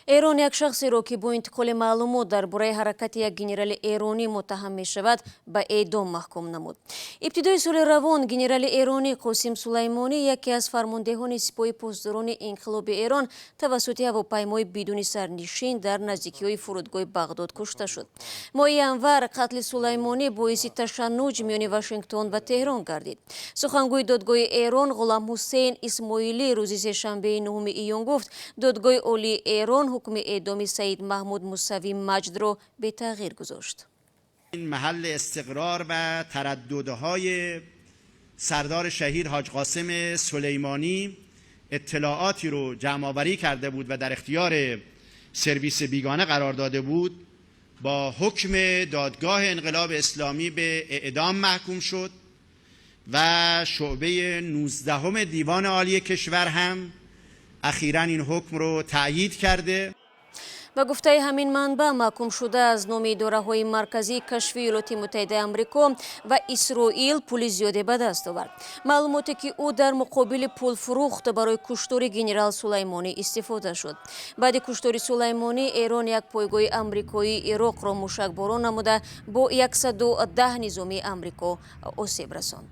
Эрон як шахсеро, ки бо интиқоли маълумот дар бораи ҳаракати як генерали эронӣ муттаҳам мешавад, ба эъдом маҳкум намуд. Ибтидои соли равон генерали эронӣ Қосим Сулаймонӣ, яке аз фармондеҳони Сипоҳи Посдорони Инқилоби Эрон, тавассути ҳавопаймои бидуни сарнишин дар наздикиҳои фурудгоҳи Бағдод кушта шуд. Моҳи январ қатли Сулаймонӣ боиси ташаннуҷ миёни Вашингтон ва Теҳрон гардид. Сухангӯи додгоҳи Эрон Ғуламҳусейн Исмоилӣ рӯзи сешанбеи 9 июн гуфт, додгоҳи олии Эрон ҳукми эъдоми Саид Маҳмуд Мусавӣ Маҷдро бетағйир гузошт. محل استقرار و ترددهای سردار شهید حاج قاسم سلیمانی اطلاعاتی رو جمعآوری کرده بود و در اختیار سرویس بیگانه قرار داده بود، با حکم دادگاه انقلاب اسلامی به اعدام محکوم شد و شعبه 19 دیوان عالی کشور هم اخیرا این حکم رو تأیید کرده. Ба гуфтаи ҳамин манбаъ, маҳкумшуда аз номи идораҳои марказии кашфи Иёлоти Муттаҳидаи Амрико ва Исроил пули зиёде ба даст овард. Маълумоте, ки ӯ дар муқобили пул фурӯхт, барои куштори генерал Сулаймонӣ истифода шуд. Баъди куштори Сулаймонӣ Эрон як пойгоҳи амрикоии Ироқро мушакборон намуда, бо 110 низомии Амрико осеб расонд.